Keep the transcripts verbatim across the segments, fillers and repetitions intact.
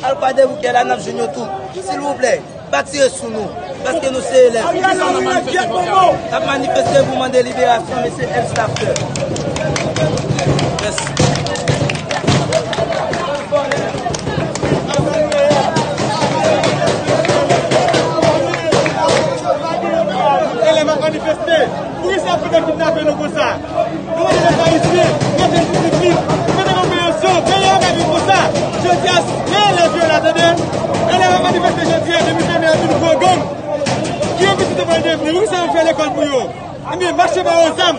Al pa debouke la, n ap jwenn yo tou. Silvouplè, pa tire sou nou, paske nou se elèv. N ap manifeste pou mande liberasyon mesye Elstaff. Mèsi. Elèv ap manifeste. Poukisa pou yo kidnape nou konsa? Nou mande leta ayisyen mete l sou trip li, mete l an opeyasyon. Peyi a pa ka viv konsa. Jodi a, se elèv yo la, tande. Elèv ap manifeste jodi a, depi fèmen an vin gwo gang. Ki anvi yo pral devni? Poukisa yo fè lekòl pou yo? Ebyen, mache ba yo zam.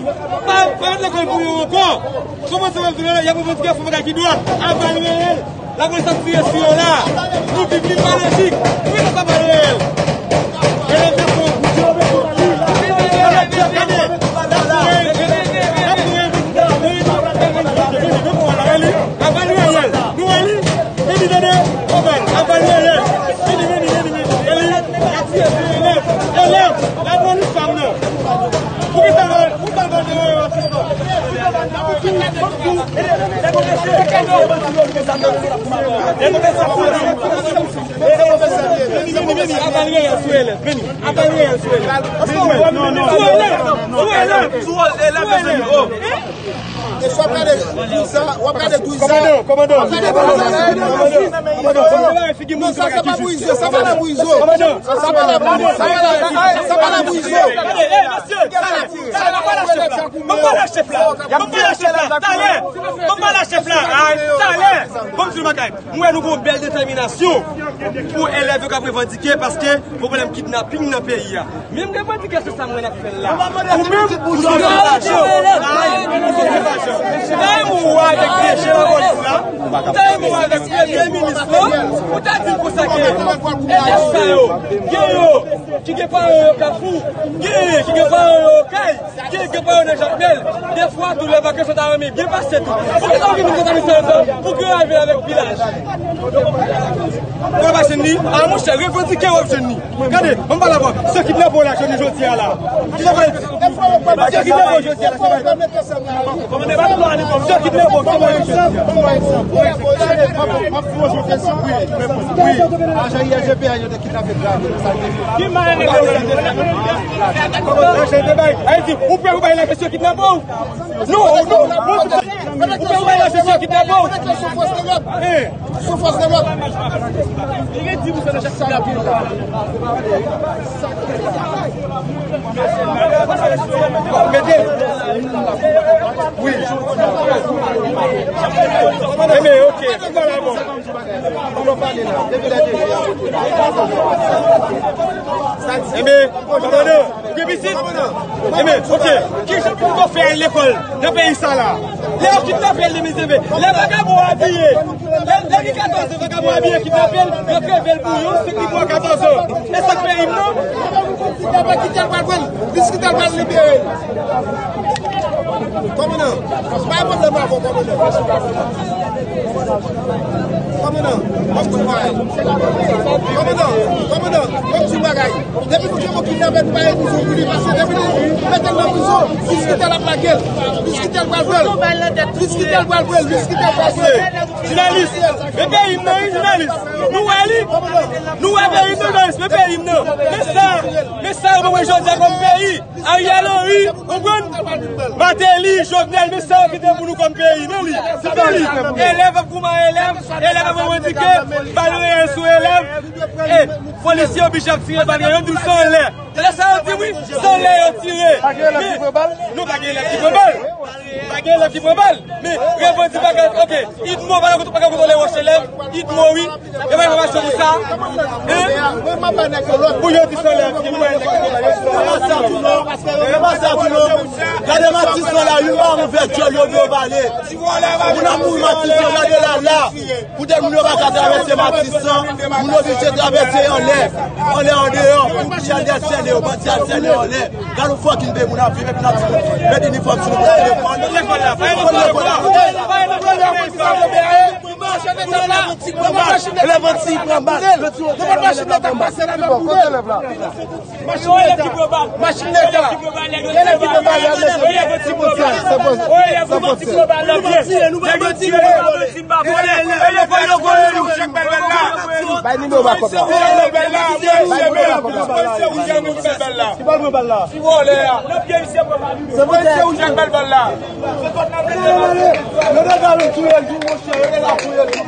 Pa, pa mete lekòl pou yo ankò. Kòman sa va vin la? Y ap revandike fò bagay ki dwat. Aval reyèl. Lapolis ap tire sou yo la. Nou viv li pa lojik. Wi, nou pa pale reyèl. Elèv yo fò. Aval reyèl. Nou wè li. Vini, tande. Aval. Aval reyèl. Vini, vini, vini, vini. Vini. Y ap tire sou elèv. Elèv. Lapolis pa m nan. Poukisa, poukisa, E sa w ap gade Gwiza, w ap gade Gwiza. Kòmandan, kòmandan. Kòmandan, kòmandan. Non, sa se pa pou Izo, sa pa la pou Izo. Kòmandan. Sa pa la pou, sa pa la pou, sa pa la pou Izo. Mesye, talè, talè, ban m pale ak chèf la, ban m pale ak chèf la, ban m pale ak chèf la, talè, ban m pale ak chèf la, ay, talè, ban m di w yon bagay, mwen wè nou gen yon bèl detèminasyon pou elèv yo k ap revandike paske gen pwoblèm kidnaping nan peyi a. Men m revandike sou sa m wè n ap fè l la. Ou menm, ou sou yon ajan, ay, ou sou yon ajan. Tèm ou avèk D G lapolis la, tèm ou avèk premye minis lan, ou ta di l konsa ke elèv sa yo, gen yo ki gen paran yo Kafou, gen ki gen paran yo Okay, gen, gen paran nan Jakmèl. Defwa tou lè vakans yo ta renmen byen pase tou. Poukisa w vin nan komisarya pou grave avèk vilaj? Ou pa jwenn li? A monchè, revandike w ap jwenn li. Gade, ban m pale avè w. Se kidnapè w la jwenn li jodi a la. Kidnapè w, se kidnapè w jodi a la, se pa. Kòmandan, pa t lwa li kòm se kidnapè w, kòmandan. M ap poze yon kesyon. Wi, wi. Ajan I L G P A yo te kidnape Gravil, sa l te fè. Ki mannèv yo te fè? Ajan te bay. Ayiti, ou pè ou bay la kesyon kidnapè w? Non, non, non. Ou pè ou bay la kesyon kidnapè w? Eh. Sou fòs de lòd. Li gen di pou sa nan chak kidnapè la. Mete. Wi. Enben, ok. Ou pa la bon. Enben, kòmandan, gen pitit. Enben, ok. Kijan pou nou fè al lekòl nan peyi sa la? Lè yo kidnape l, de mil seve, lè vagabon abiye, lè, lè gen katòz an, vagabon abiye kidnape l, yo kreve l bouyon, se ki bò katòz an. E sa k fè im nan? Kite l pral pran l. Jis kite l pral libere l. Kòmandan, pa gen pwoblèm avè w, kòmandan. Kòmandan, m ap di w bagay. Kòmandan, kòmandan, m ap di w bagay. Depi nou gen moun kidnape, nou pa gen prizon pou li, paske depi nou mete l nan prizon, jis kite l ap lage l. Jis kite l pral pran l. Jis kite l pral pran l. Jis kite l pral pran l. Jounalis, men peyi m nan, wi, jounalis. Nou wè li. Nou wè peyi m nan, jounalis, men peyi m nan. Men sa, men sa yo mwen jodi a kòm peyi. Ariel Henry, konprann? Martelly, Jovenel, men sa yo kite pou nou kòm peyi. Men li, se pa li. Elèv ap goumen ak elèv, elèv ap revandike, bal reyèl sou elèv. E, polisye oblije ap tire bal reyèl, yo di w se anlè. Lè sa yo di wi, se anlè yo tire. Men, non, pa gen elèv ki pran bal. Pa gen elèv ki pran bal. Men, revandike pa gen, ok. Idmo pa ka kontwole wòch elèv. Idmo, wi. Yo bay enfòmasyon pou sa. Hein? Pou yo di se anlè, pou yo di se anlè. Gade Matis lan la, wi, pa ouvè djòl yo, yo vale. Moun ap mouri Matis lan, gade la, la. Poutèt moun yo pa ka travèse Matis lan, moun yo oblije travèse anlè, anlè, andeyò, pou chèn al sène yo, bandi al sène yo anlè. Gade yon fucking peyi moun ap viv, epi n ap di nou met inifòm sou nou pou nou lekòl. Lekòl la, pa lekòl la. Elèv anti pran bal. Elèv anti pran bal. Machin Leta pase la nan kounèl. Machin Leta. Machin Leta. Elèv ki pran bal. Elèv anti pran bal. Bay nimewo bakòp la. Bay nimewo bakòp la. Ki bal pran bal la? Se polisye ou Jacques Balbal la. Yo te gade touye l tou, monchè, yo te la touye l tou.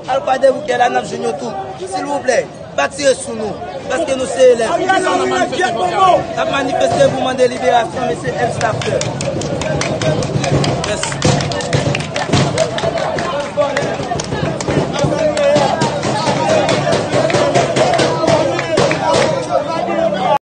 Al Kwadèboukè la, n ap jwenn yo tou. Silvouplè, pa tire sou nou, paske nou se elèv. N ap manifeste pou mande liberasyon mesye Elstaff.